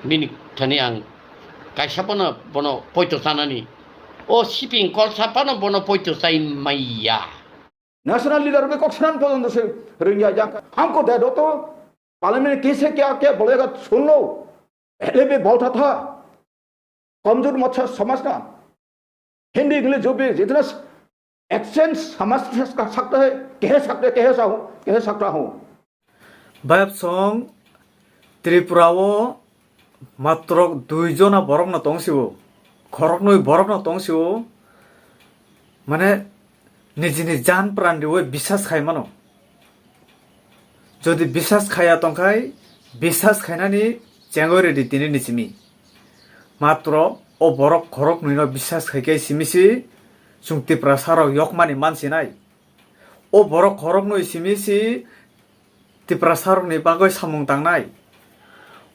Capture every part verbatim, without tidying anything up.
Bini thani ang kaisa phano bono poito chanani. O siping kolsa phano bono poito chai maya. National leader bai kok sanan porjonto se rwngya yang. Hamko de doto. Parliament kise kya kya bolega sunlo. Ele be bolta tha. Kamjor machha samajh ka. Hindi, English, jo bhi jitna exchange samajh ka sakta hai, keh sakta, keh sa ho, keh sakta ho. Bayap song Tripura o matro dui jona borok no tong sio, khoroknwi borok no tong sio, mane nijini jan pran riwi bisas khai mano. Jodi bisas khaya tongkhai, bisas khainani chengwi redi tini ni simi. Matro o borok khoroknwi no bisas khai khe simi si chwng Tiprasa rok yokmani mansinai. O borok khoroknwi simi si Tiprasa rokni bagwi samung tangnai.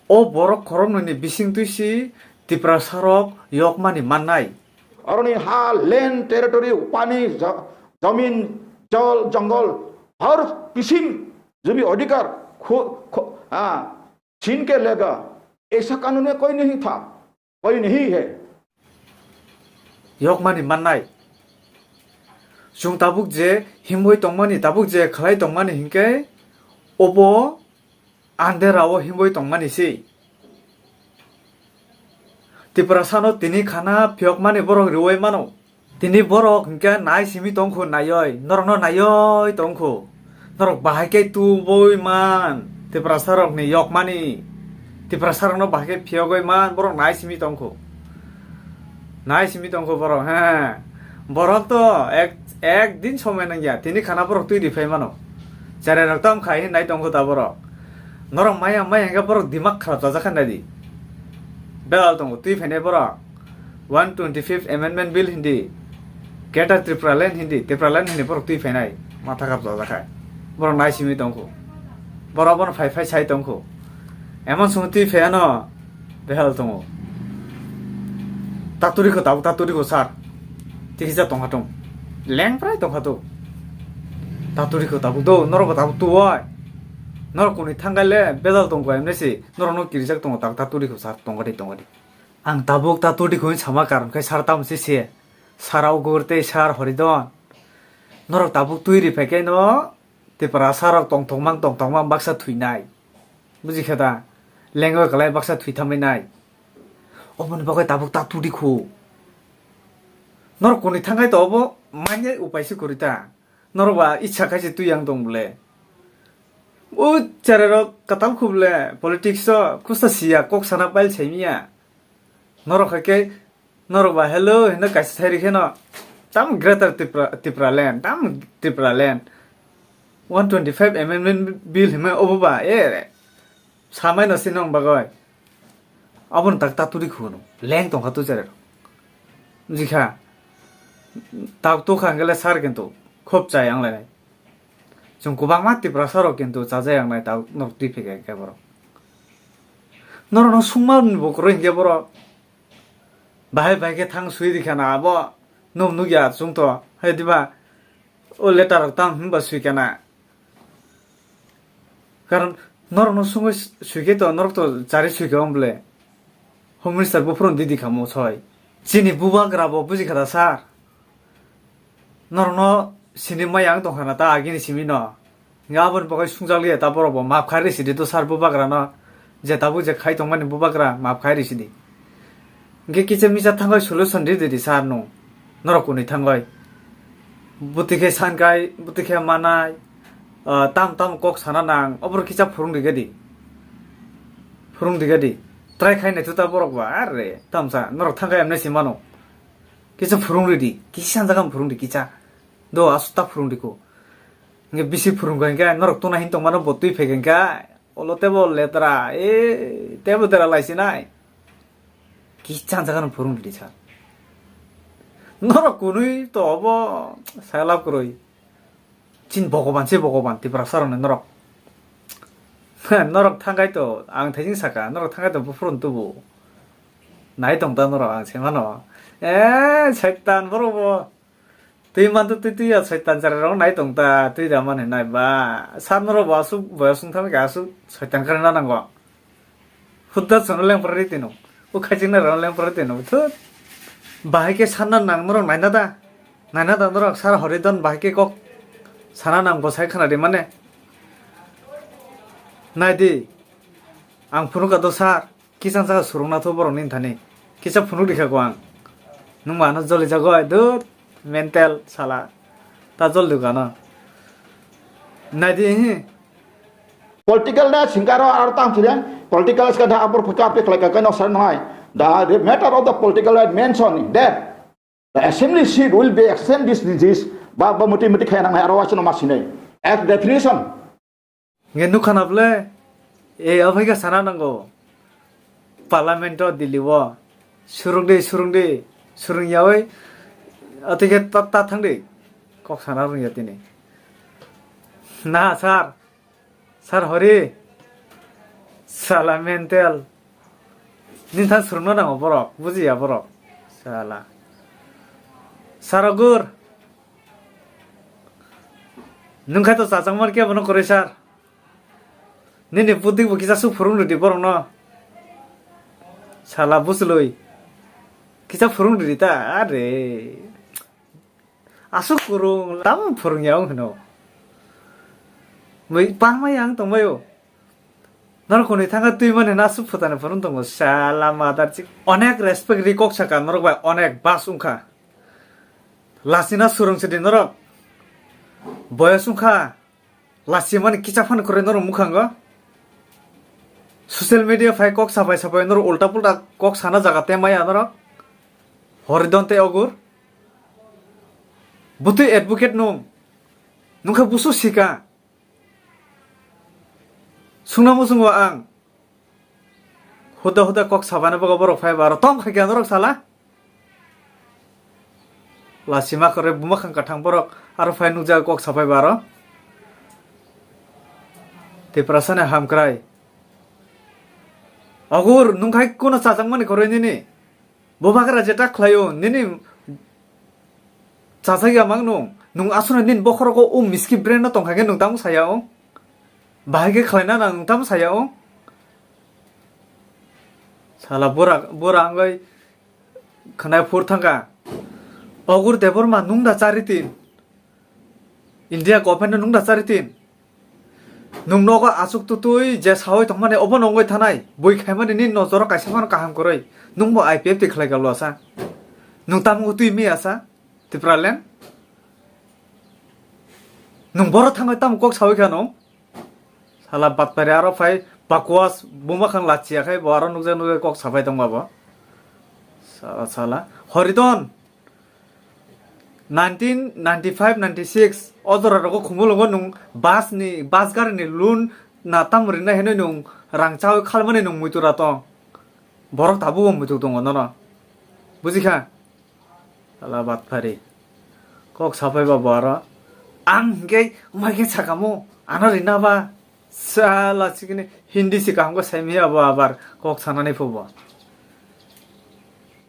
O borok khoroknwi ni bisingtwi si Tiprasa rok yokmani mannai. Aroni ha, land, territory, pani, ja-, jamin, jol, jongol, har kisim jo bhi adhikar kho-, kho-, ah, chin ke lega, aisa kanun mein koi nahi tha, koi nahi hai. Yokmani mannai. Chwng tabuk je himwi tongmani, tabuk je khlai tongmani hinkhe obo andera o himwi tongmani se. Tiprasa no tini khana phiyokmani borok riwi mano. Tini borok hinkhe nai simi tongkhu naioi, norokno naioi tongkhu. Norok bahai khe tubui man, Tiprasa rokni yokmani. Tiprasa rokno bahai khe phiyogwi man, borok nai simi tongkhu. Nai simi tongkhu borok, he. Borok to ek, ek din somoi nangya, tini khana borok twi di phai mano. Cherai rok tam khai hin nai tongkhu ta borok. Norok maya maya hinkhe borok dimak kharap chajak kha nai di. Belal tongo twi phainai borok. One twenty fifth Amendment Bill hindi. Greater Tripura Land hindi, Tripura Land hindi borok twi phainai. Matha kap jajak khai. Borok nai simi tongkhu. Borok bono phai phai sai tongkhu. Emon song twi phai ano behal tongo. Taturi kho tabuk taturi kho sar. Tikisa tongkha tong. Leng prai tongkha to. Taturi kho tabuk do, norok bo tabuk tu oi. Norok kuni thangai le bedal tongkho emne si. Norok no kirijak tongo tabuk taturi kho sar tongkha di tongkha di. Ang tabuk ta twi di kho sama karon khai sar tam se se. Sar Augur tei sar Horidon. Norok tabuk twi ri phai khe no Tiprasa rok tongthokmang tongthokmang baksa thwinai. Buji khe da? Lengoi kwlai baksa thwi thamwi nai. Oboni bagwi tabuk ta twi di kho. Norok kuni thangai to obo manya upai se kwrwi ta. Norok ba icha khai se twi yang tong bole. O cherai rok katal khuble politics o kusa siya kok sana pile saimiya. Norok hai khe, norok ba hello hino kaisa sai rikhe no. Tam Greater Tripura, Tripura Land, tam Tripura Land. One twenty five Amendment Bill hima obo ba, e, samai no sinong bagoi. Aboni tak taturi khuno, leng tongkha tu cherai rok. Jikha, tak tukha hingkhe le sar kintu, khop chai ang lai nai. Chwng kwbangma Tiprasa rok kintu chajai ang nai, tak norok twi phai khe borok. Norok no sungma ni bo kwrwi hingkhe borok. Bahai bahai khe thang sui rikha na abo. Nwng nukya chwng to. Hai diba? O letter rok tamo hinba sui kana. Karon norok no sungwi sui khe to norok to chari sui khe ong bole. Home Minister buphuru di di kha mo soi. Chini bubagra bo buji kha da sir. Norokno sini maya wng tongkha na ta agini simi no. Hingke aboni bagwi sungjakliya ta borok bo maap khai risi di to sir bubagra no. Je tabuk je khai tongmani bubagra maap khai risi di. Hingke kisa misa thangwi solution di di sir no. Norok kwnwi thangwi. Bwtwi khe sankai, bwtwi khe manai, ah, tam tam kok sana nang, oborok kisa phurung di gadi. Phurung di gadi. Try khai naithu ta borok ba, are, tamsa, norok thangkai amne si mano. Kisa phurung ridi, kisa jaga phurung di kisa. Do asu ta phurung di ko. Nge bisi phurung kai ka norok tuna hin tong mano bo twi phai ka. Olo tebo letra, e, tebo dera lai sinai. Kisa jaga phurung ridi sa. Norok kunui to obo salap kroi. Chin Bhogoban se Bhogoban Tiprasa rokni norok. Norok thangkai to ang thaising saka, norok thangkai to buphurun tubu. Nai tong ta norok ang se mano. E, Saitan borok bo. Twi man to twi twi ya Saitan chara rok nai tong ta twi da man hinai ba. Sar norok bo asuk boyos wng thangwi ka asuk Saitan kare na nango. Khuda sono lengpra ri tino. O khachingna rano lengpra ri tino. Thut. Bahai khe sanna nang norok naina da. Naina da norok sar hori don bahai khe kok sana nang bo sai khana di mane. Nai di. Ang phunuk ka do sar. Kisa sa surungna tho borok ni thani. Kisa phunuk di kha ko ang. Nung ma no joli jago ai dut. Mental sala. Ta jol du gana. Nai di hi. Political na singkaro aro tang thile, political ska da abor phuka pe khlai ka kaino sar nai. The, the matter of the political right mention in that the assembly seat will be extend this, this, this, ba, ba muti muti khaina nai aro waisano masinai. As definition. Nge nukha na ble, e aphai ka sana nango. Parliament o Delhi o. Surung di, surung di, surung yaoi. Atike ta, ta thang di. Kok sana rung ya tini. Na, sir. Sir Hori, sala mental. Nini thang surungno nango borok, bujiya borok. Sala. Sir Ogur. Nung khai to chachang mar khe bono kwrwi sir. Nini buddhi bo kisa su phurung rwdi borokno. Sala buslui. Kisa phurung rwdi ta, are. Aswk kwrwng tamo phwrwngya wng hino. Mui pangma yang tongbaio. Norok hwnwi thangkha twi mani hwnwi aswk phwtani phwrwng tongo. Sala madar chik. Onek respect ri kok saka norok bai onek bas wngkha. Lasina swrwng sidi norok. Boyos wngkha. Lasimani kicha phano kwrwi norok mwkhango. Social media phai kok sapai sapai norok ulta pulta kok sana jaga temaya norok. Horidon tei Ogur. Bwtwi advocate nung. Nungkha busu sika. Sungna muchungo ang. Huda huda kok sabana bago borok phai ba aro tom khai khe norok sala. Lasima kore buma khang kathang borok aro phai nukjak kok sapai ba aro. Tiprasani hamkrai. Ogur nungkhai kuno chachakmani koroi nini. Bo bagra jeta khlaio, nini chachakya mang nung, nung aswkno nini bokhorogo o miski brain no tongkha khe nung tamo saya o? Bahai khe khlaina nang nung tamo saya o? Sala bura, bura wngwi khwnai phur thangkha. Ogur Debbarma nung da charitin. India government no nung da charitin. Nung nogo aswk tutui je sawi tongmani obo nongoi thanai. Bui khaimani nini nojoro kaisa phano kaham kwrwi. Nung bo I P F T khlai ka luasa. Nung tamo twi mi asa? Tipraland? Nung boro thangwi tamo kok sawi kha nung? Sala batpari aro phai bakwas buma khang lachiya khai bo aro nukjak nukjak kok sapai tongma bo. Sala sala. Horidon. Nineteen ninety-five ninety-six o jora rogo khumulungo nung bus ni, bus gari ni loan na tam rinai hinwi nung rang chawi khalmani nung muitu ra tong. Borok tabuk bo muitu tongo nono. Buji kha? Ala batphari. Kok sapai ba bo aro. Ang hingke umai khe sakamo. Ano rina ba. Sala sikini Hindi si kaham khe saimaya bo abar kok sanani phubo.